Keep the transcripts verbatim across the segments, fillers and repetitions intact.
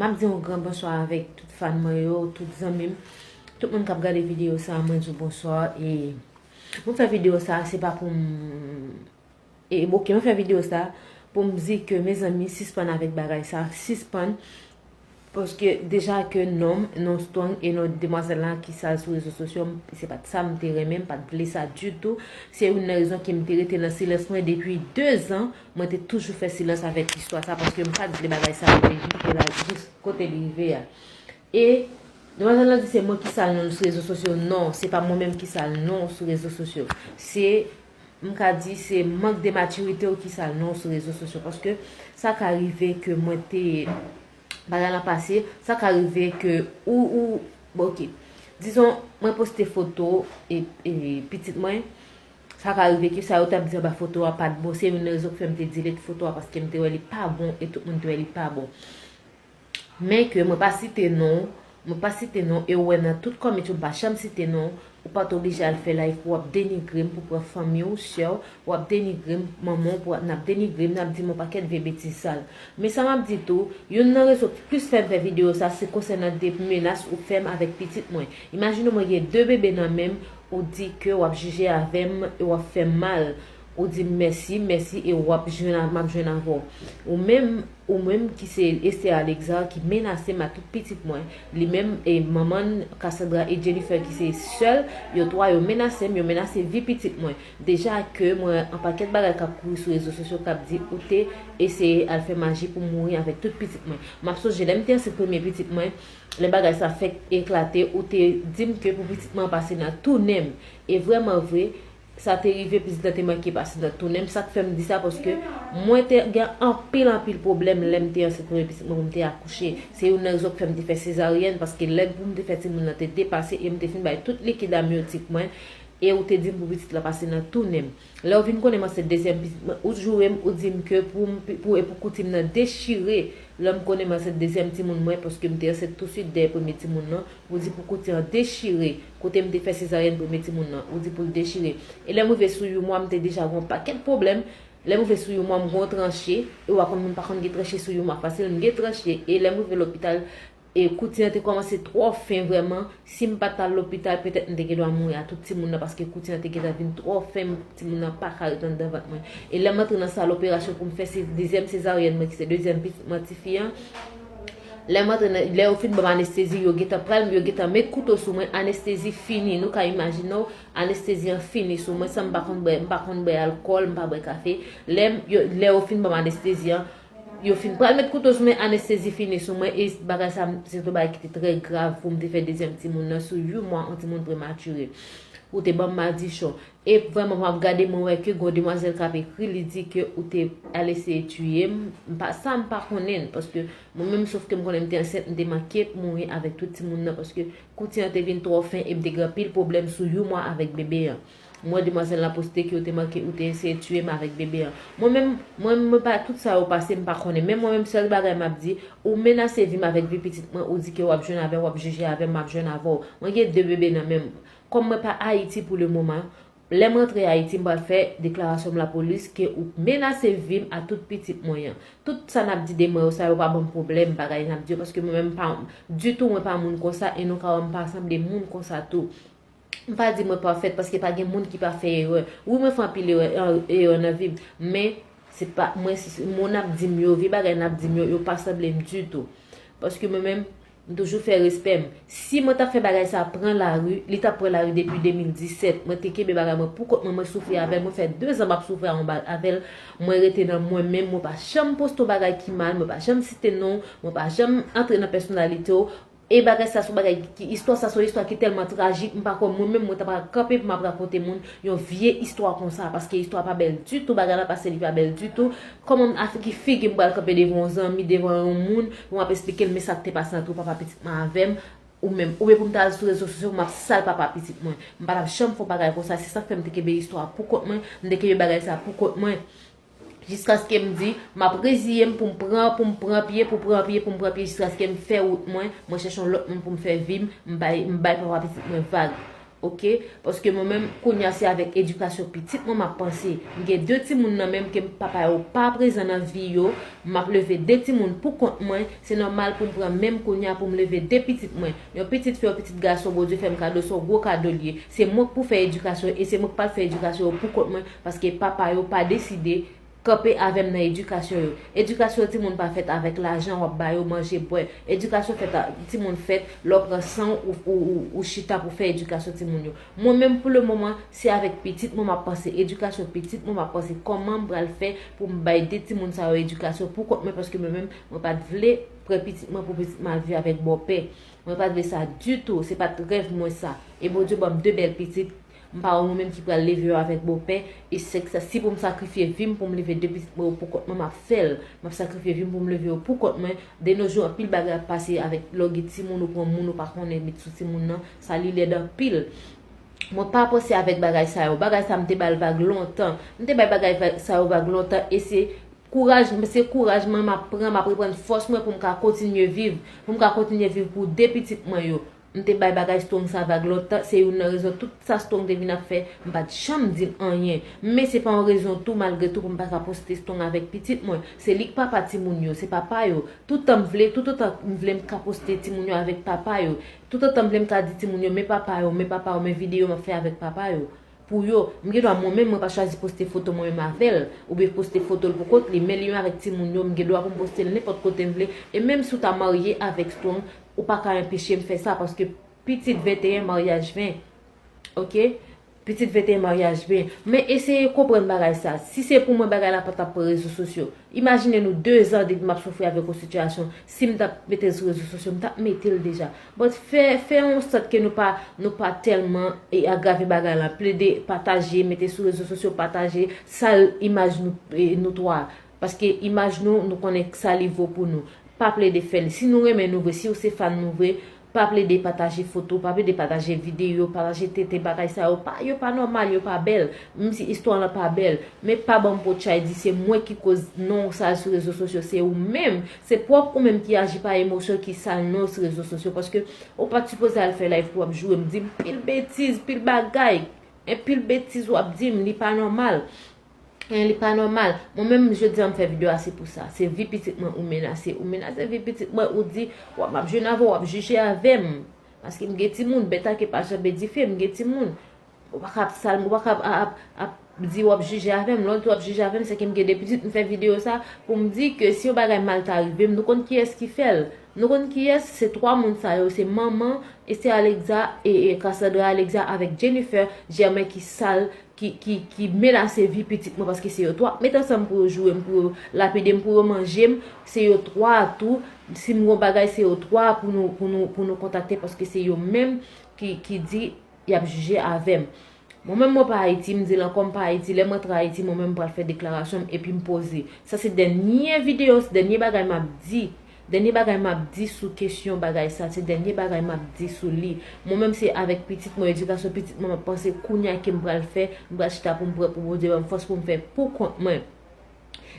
M ap di yon gran bonswa avèk tout fan mwen yo, tout zanmi m, tout moun k ap gade videyo sa a, mwen di w bonswa. E mwen fè videyo sa a, se pa pou m, e, ok, mwen fè videyo sa a pou m di ke, mezanmi, sispann avèk bagay sa a, sispann. Paske deja ke non m, non Strong e non demwazèl la ki sal sou rezo sosyo, m, se pa t sa m te renmen, m pa t vle sa ditou. Se youn nan rezon ke m te rete nan silans mwen depi de zan. Mwen te toujou fè silans avèk istwa sa, paske m pa t vle bagay sa rive jis la, jis kote li rive a. E demwazèl la di se mwen ki sal non l sou rezo sosyo. Non, se pa mwen menm ki sal non l sou rezo sosyo. Se, m ka di, se mank de matirite w ki sal non l sou rezo sosyo. Paske sa ka rive ke mwen te, bagay lan pase, sa ka rive ke ou, ou, bon, ok. Dizon, mwen poste foto e, e pitit mwen. Sa ka rive ke sa yo t ap di anba foto a pa t bon. Se youn nan rezon ki fè m te delete foto a, paske m te wè li pa bon e tout moun te wè li pa bon. Men ke mwen pa site non, mwen pa site non, e w wè nan tout kòmantè m pa janm site non, ou pa t oblije al fè live pou w ap denigre m, pou pran fanmi w, sè w, w ap denigre m, manman w, pou n ap denigre m, n ap di m yon pakèt vye betiz sal. Men sa m ap di tou, youn nan rezon ki plis fè m fè videyo sa, se konsènan de menas ou fè m avèk pitit mwen. Imajine w, mwen gen de bebe nan men m, ou di ke w ap jije avè m e w ap fè m mal. Ou di m mèsi, mèsi, e w ap jwenn a, m ap jwenn avè w. Ou menm, ou menm ki se Esther Alexandre ki menase m ak tout pitit mwen. Li menm e manman n, Cassandra e Jennifer ki se sè l, yo twa yo menase m, yo menase vi pitit mwen. Deja ke mwen an pakèt bagay k ap kouri sou rezo sosyo k ap di ou te eseye al fè maji pou mouri avèk tout pitit mwen. M ap sonje lè m te ansent premye pitit mwen, lè bagay sa fèk eklate, ou te di m ke pou pitit mwen pase nan tou nen m. E vrèman vre, sa te rive, pitit lan te manke pase nan tou nen m. Sa k fè m di sa, paske mwen te gen anpil, anpil pwoblèm lè m te ansent premye pitit mwen pou m te akouche. Se youn nan rezon k fè m te fè sezaryèn, paske lè pou m te fè timoun nan te depase e m te fin bay tout likid amyotik mwen, e ou te di m pou pitit lan pase nan tou nen m. Lè w vin konnen m ansent dezyèm pitit mwen, ou joure m, ou di m ke pou m, pou, e pou kouti m nan dechire lè m konnen m ansent dezyèm timoun mwen, paske m te ansent touswit dèyè premye timoun nan, ou di pou kouti an dechire, kote m te fè sezaryèn premye timoun nan, ou di pou l dechire. E lè m rive sou yon mwa, m te deja gen yon pakèt pwoblèm. Lè m rive sou yon mwa, m gen yon tranche, e w a konn moun pa konn gen tranche sou yon mwa fasil, m gen tranche, e lè m rive lopital, e kouti an te kòmanse twò fen vrèman. Si m pa t al lopital, petèt m te gen dwa mouri a tout timoun nan, paske kouti an te gentan vin twò fen, timoun nan pa ka ret anndan vant mwen. E lè m antre nan sal operasyon pou m fè se dezyèm sezaryèn mwen, ki se dezyèm pitit mwen, tifi an, lè m antre nan, lè yo fin ban m anestezi, yo gentan pral, yo gentan met kouto sou mwen, anestezi fini. Nou ka imajine w, anestezi an fini sou mwen, san m pa konn bwè, m pa konn bwè alkòl, m pa bwè kafe. Lè m, yo, lè yo fin ban m anestezi an, yo fin pral met kouto sou mwen, anestezi fini sou mwen, e bagay sa, se te yon bagay ki te trè grav pou m te fè dezyèm timoun nan sou uit mwa, yon timoun prematire. Ou te ban m madichon. E vrèman, m ap gade, mwen wè ke gon demwazèl k ap ekri, li di ke ou te al eseye tiye m. M pa, sa m pa konnen, paske mwen menm, sof ke m konnen m te ansent, m te manke mouri avèk tout timoun nan, paske kouti an te vin twò fen e m te gen anpil pwoblèm sou uit mwa avèk bebe an. M wè demwazèl la poste ke ou te manke, ou te eseye tiye m avèk bebe an. Mwen menm, mwen, mwen pa, tout sa yo pase, m pa konnen. Men mwen menm, sèl bagay m ap di, ou menase vi m avèk vi pitit mwen, ou di ke w ap jwenn avè m, w ap jije avè m, m ap jwenn avè w. Mwen gen de bebe nan men m. Kòm mwen pa Ayiti pou le moman, lè m rantre Ayiti, m pral fè deklarasyon m lapolis ke ou menase vi m a tout pitit mwen an. Tout sa n ap di de mwen yo, sa yo pa ban m pwoblèm, bagay n ap di yo, paske mwen menm pa, ditou, mwen pa moun konsa, e nou ka wè m pa sanble moun konsa tou. M pa di mwen pafèt, paske pa gen moun ki pa fè erè. Wi, mwen fè anpil erè, erè nan vi m, men se pa, mwen, se, mo n ap di m yo, vye bagay n ap di m yo, yo pa sanble m ditou. Paske mwen menm, m toujou fè respè m. Si mwen t ap fè bagay sa pran lari, li t ap pran lari depi de mil disèt. Mwen te kenbe bagay mwen pou kont mwen, mwen soufri avè l. Mwen fè de zan m ap soufri a yon ba-, avè l. Mwen rete nan mwen menm, mwen pa janm poste yon bagay ki mal, mwen pa janm site non w, mwen pa janm antre nan pèsonalite w. E bagay sa se yon bagay ki, istwa sa se yon istwa ki tèlman trajik, m pa kwè mwen menm mwen ta pral kanpe pou m ap rakonte moun yon vye istwa konsa, paske istwa pa bèl ditou, bagay la pase li pa bèl ditou. Kòman m, a ki figi m pral kanpe devan yon zanmi, devan yon moun, pou m ap esplike l men sa k te pase ant papa pitit mwen avè m, ou menm, oubyen pou m ta al sou rezo sosyo pou m ap sal papa pitit mwen. M pa t ap janm fè yon bagay konsa, se sa k fè m te kenbe istwa pou kont mwen, m te kenbe bagay sa pou kont mwen. Jiskaske m di, m ap reziye m pou m pran, pou m pran pye, pou pran pye, pou m pran pye, jiskaske m fè wout mwen, mwen chèche yon lòt moun pou m fè vi m, m bay, m bay papa pitit mwen vag. Ok? Paske mwen menm, kounye a se avèk edikasyon pitit mwen m ap panse. M gen de timoun nan menm ke papa yo pa prezan nan vi yo, m ap leve de timoun pou kont mwen, se nòmal pou m pran menm kounye a pou m leve de pitit mwen. Yon pitit fi, yon pitit gason, Bondye fè m kado, se yon gwo kado l ye. Se mwen k pou fè edikasyon e se mwen k pral fè edikasyon yo pou kont mwen, paske papa yo pa deside kanpe avè m nan edikasyon yo. Edikasyon timoun pa fèt avèk lajan w ap ba yo manje, bwè. Edikasyon fèt a, timoun fèt lè w pran san w, ou, ou, ou, ou chita pou fè edikasyon timoun yo. Mwen menm, pou le moman, se avèk pitit mwen m ap panse, edikasyon pitit mwen m ap panse, kòman m pral fè pou m bay de timoun sa yo edikasyon pou kont mwen, paske mwen menm, mwen pa t vle pran pitit mwen pou pitit mwen al viv avèk bòpè. Mwen pa t vle sa ditou, se pa t rèv mwen sa. E Bondye ban m de bèl pitit, m pa wè mwen menm ki pral leve yo avèk bòpè, e se sa, si pou m sakrifye vi m pou m leve de pitit mwen yo pou kont mwen, m ap fè l. M ap sakrifye vi m pou m leve yo pou kont mwen. De nos jours, anpil bagay ap pase avèk lè w gen timoun, ou pran moun ou pa konnen met sou timoun nan, sa li lèd anpil. Mwen pa panse avèk bagay sa yo. Bagay sa m te ba l vag lontan. M te bay bagay sa yo vag lontan e se kouraj, se kouraj mwen m ap pran, m ap reprann fòs mwen pou m ka kontinye viv, pou m ka kontinye viv pou de pitit mwen yo. M te bay bagay Strong sa vag lontan, se youn nan rezon tout sa Strong te vin ap fè, m pa t janm di l anyen. Men se pa yon rezon tou, malgre tou, pou m pa ka poste Strong avèk pitit mwen. Se li k papa timoun yo, se papa yo. Toutan m vle, toutotan m vle m ka poste timoun yo avèk papa yo. Toutotan m vle m ka di timoun yo, men papa yo, men papa yo, men videyo m ap fè avèk papa yo. Pou yo, m gen dwa mwen menm, mwen pa chwazi poste foto mwen menm avè l, oubyen poste foto l pou kont li, men li menm avèk timoun yo, m gen dwa pou m poste l nenpòt kote m vle, e menm si w ta marye avèk Strong, ou pa ka anpeche m fè sa, paske pitit venteyen, maryaj ven. Ok? Pitit venteyen, maryaj ven. Men eseye konprann bagay sa. Si se pou mwen, bagay la pa t ap pran rezo sosyo. Imajine nou de zan depi m ap soufri avèk yon sitiyasyon. Si m t ap mete l sou rezo sosyo, m t ap mete l deja. But fè, fè yon sòt ke nou pa, nou pa tèlman e agrave bagay la. Plede pataje, mete sou rezo sosyo, pataje, sal imaj nou, e, nou twa. Paske imaj nou, nou konnen sa li vo pou nou. Pa plede fè l. Si nou renmen nou vre, si w se fan nou vre, pa plede pataje foto, pa plede pataje videyo, pataje tenten bagay sa yo. Pa, yo pa nòmal, yo pa bèl. Menm si istwa lan pa bèl, men pa ban m potchay di se mwen ki koz non w sal sou rezo sosyo, se ou menm. Se pwòp ou menm ki aji pa emosyon ki sal non w sou rezo sosyo. Paske ou pa t sipoze al fè live pou w ap joure m, di m pil betiz, pil bagay. Enpil betiz w ap di m, li pa nòmal. En, li pa nòmal. Mwen menm, jodi a m fè videyo a, se pou sa. Se vi pitit mwen ou menase. Ou menase vi pitit mwen, ou di, w ap, m ap jwenn avè w, w ap jije avè m. Paske m gen timoun, bèt a ke pa janbe dife, m gen timoun. Ou pa ka ap sal, ou pa ka ap, ap, ap di w ap jije avè m. Lè w di w ap jije avè m, se ke m gen de pitit, m fè videyo sa pou m di ke si yon bagay mal ta rive m, nou konn kiyès ki fè l. Nou konn kiyès, se twa moun sa yo, se manman, Esther Alexa e, e Cassandra Alexa avèk Jennifer Germain ki sal, ki, ki, ki menase vi pitit mwen, paske se yo twa k met ansanm pou yo joure m, pou yo lapide m, pou yo manje m. Se yo twa a tou, si m gon bagay, se yo twa a pou nou, pou nou, pou nou kontakte, paske se yo menm ki, ki di y ap jije avè m. Mwen menm, mwen pa Ayiti, m di l ankò, m pa Ayiti. Lè m rantre Ayiti, mwen menm m pral fè deklarasyon m epi m poze. Sa se dènye videyo, se dènye bagay m ap di. Dènye bagay m ap di sou kesyon bagay sa, se dènye bagay m ap di sou li. Mwen menm, se avèk pitit mwen, edikasyon pitit mwen, m ap panse kounye a ke m pral fè, m pral chita pou m pran, pou Bondye ban m fòs pou m fè pou kont mwen.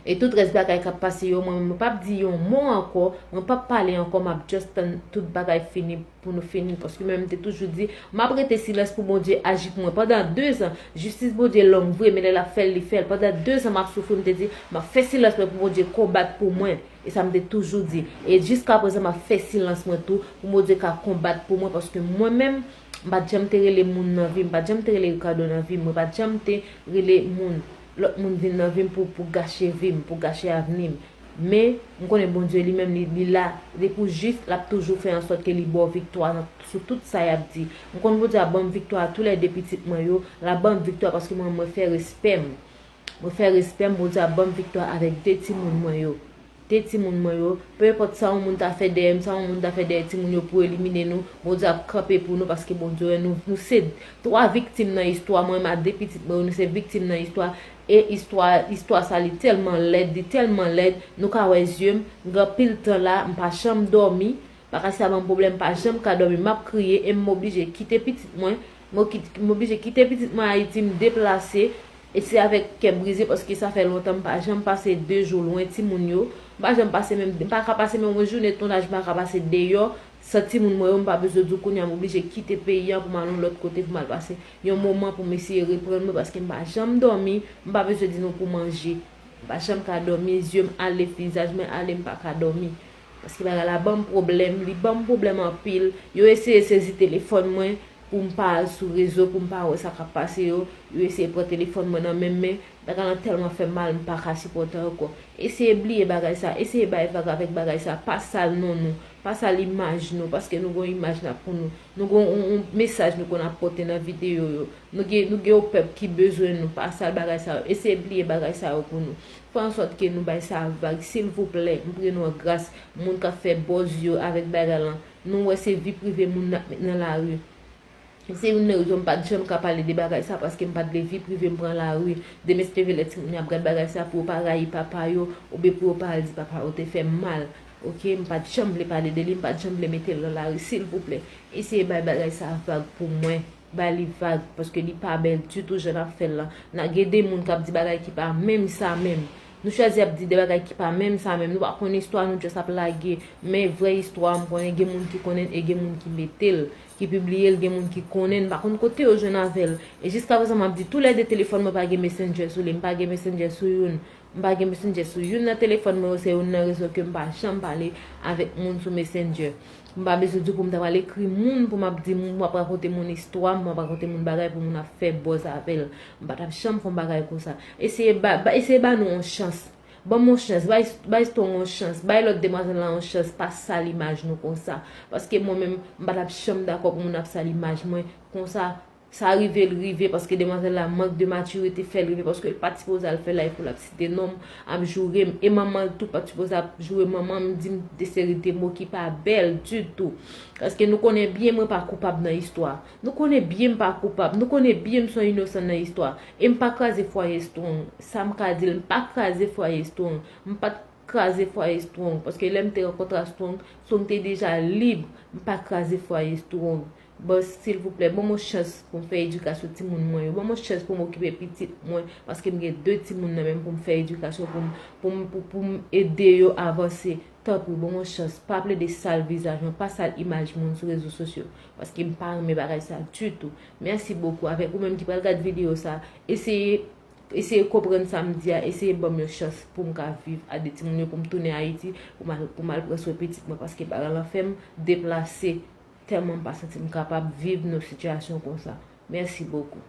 E tout rès bagay k ap pase yo, mwen, mwen p ap di yon mo ankò, mwen p ap pale ankò, m ap just tann tout bagay fini pou nou fini, paske mwen menm m te toujou di, m ap rete silans pou Bondye aji pou mwen. Pandan de zan, jistis Bondye long vre, men lè l ap fè l, li fè l. Pandan de zan m ap soufri, m te di, m ap fè silans mwen pou Bondye konbat pou mwen. E sa m te toujou di. E jiska prezan, m ap fè silans mwen tou, pou Bondye ka konbat pou mwen, paske mwen menm, m pa t janm te rele moun nan vi m, m pa t janm te rele Ricardo nan vi m, mwen pa t janm te rele moun, lòt moun vin nan vi m pou, pou gache vi m, pou gache avni m. Men, m konnen Bondye li menm, li, li la, li pou jis, l ap toujou fè ansòt ke li ba w viktwa nan, sou tout sa y ap di. M konn Bondye ap ban m viktwa a toulède pitit mwen yo, l ap ban m viktwa paske mwen, mwen fè respè m. Mwen fè respè m, Bondye ap ban m viktwa avèk de timoun mwen yo. De timoun mwen yo, pe enpòt sa yon moun ta fè dèyè m, sa yon moun ta fè dèyè timoun yo pou elimine nou, Bondye ap kanpe pou nou paske Bondye wè nou, nou se twa viktim nan istwa, mwen menm ak de pitit mwen yo, nou se viktim nan istwa. E istwa, istwa sa li tèlman lèd, li tèlman lèd, nou ka wè zye m, m gen anpil tan la, m pa janm dòmi, bagay sa ban m pwoblèm, m pa janm ka dòmi, m ap kriye e m oblije kite pitit mwen, m oki-, m oblije kite pitit mwen Ayiti, m deplase, e se avèk kè brize paske sa fè lontan m pa janm pase de jou lwen timoun yo, m pa janm pase menm, m pa ka pase menm yon jounen tonnaj, m pa ka pase deyò, San timoun mwen yo, m pa bezwen di w kounye a m oblije kite peyi a pou m al yon lòt kote, pou m al pase yon moman pou m eseye reprann mwen, paske m pa janm dòmi, m pa bezwen di nou pou manje. M pa janm ka dòmi, zye m ale, vizaj mwen ale, m pa ka dòmi. Paske bagay la ban m pwoblèm, li ban m pwoblèm anpil. Yo eseye sezi telefòn mwen pou m pa al sou rezo, pou m pa wè sa k ap pase yo. Yo eseye pran telefòn mwen nan men m, men bagay lan tèlman fè m mal, m pa ka sipòte ankò. Eseye bliye bagay sa, eseye bay vag avèk bagay sa, pa sal non nou, pa sal imaj nou, paske nou gon imaj n ap pou nou. Nou gon yon, yon mesaj nou konn ap pote nan videyo yo. Nou gen, nou gen yon pèp ki bezwen nou, pa sal bagay sa yo. Eseye bliye bagay sa yo pou nou. Fè ansòt ke nou bay sa vag, silvouplè, m priye nou an gras, moun k ap fè buzz yo avèk bagay lan. Nou wè se vi prive moun n ap met nan lari. Se youn nan rezon m pa t janm ka pale de bagay sa, paske m pa t vle vi prive m pran lari. Demen si te vle lè timoun yo ap gad bagay sa, pou yo pa rayi papa yo, oubyen pou yo pa al di papa yo te fè m mal. Oke, m pa t janm vle pale de li, m pa t janm vle mete l nan lari, silvouplè. Eseye bay bagay sa vag pou mwen. Bay li vag, paske li pa bèl ditou jan n ap fè l lan. N a gen de moun k ap di bagay ki pa menm sa menm. Nou chwazi ap di de bagay ki pa menm sa menm. Nou pa konn istwa, nou just ap lage. Men vrè istwa a, m konnen gen moun ki konnen l e gen moun ki mete l, ki pibliye l, gen moun ki konnen l. M pa konn kote yo jwenn avè l. E jiskaprezan, m ap di toulède telefòn mwen pa gen Messenger sou li. M pa gen Messenger sou youn. M pa gen Messenger sou youn nan telefòn mwen yo, se youn nan rezon ke m pa janm pale avèk moun sou Messenger. M pa bezwen di w pou m ta pral ekri moun, pou m ap di moun, pou m ap rakonte moun istwa m, pou m ap rakonte moun bagay, pou moun ap fè buzz avè l. M pa t ap janm fè yon bagay konsa. Eseye ba, ba, eseye ba nou yon chans. Ban m yon chans, bay, bay Strong yon chans, bay lòt demwazèl lan yon chans, pa sal imaj nou konsa. Paske mwen menm, m pa t ap janm dakò pou moun ap sal imaj mwen konsa. Sa rive l rive, paske demwazèl la mank de matirite fè l rive, paske l pa t sipoze al fè live pou l ap site non m, ap joure m, e manman l tou pa t sipoze ap joure manman m, di m de seri de mo ki pa bèl ditou. Paske nou konnen byen mwen pa koupab nan istwa. Nou konnen byen m pa koupab. Nou konnen byen m se yon inosan nan istwa. E m pa kraze fwaye Strong. Sa m ka di l, m pa kraze fwaye Strong. M pa t kraze fwaye Strong. Paske lè m te rankontre a Strong, Strong te deja lib. M pa kraze fwaye Strong. Bon, silvouplè, ban m yon chans pou m fè edikasyon timoun mwen yo. Ban m yon chans pou m okipe pitit mwen, paske m gen de timoun nan men m pou m fè edikasyon, pou m, pou m, pou, pou m ede yo avanse. Tanpri, ban m yon chans. Pa plede sal vizaj mwen, pa sal imaj moun sou rezo sosyo, paske m pa renmen bagay sa ditou. Mèsi bokou. Avèk ou menm ki pral gad videyo sa, eseye, eseye konprann sa m di a, eseye ban m yon chans pou m ka viv a de timoun yo, pou m tounen Ayiti, pou m al, pou m al pran swen pitit mwen, paske bagay lan fè m deplase. Tèlman m pa santi m kapab viv nan sitiyasyon konsa. Mèsi bokou.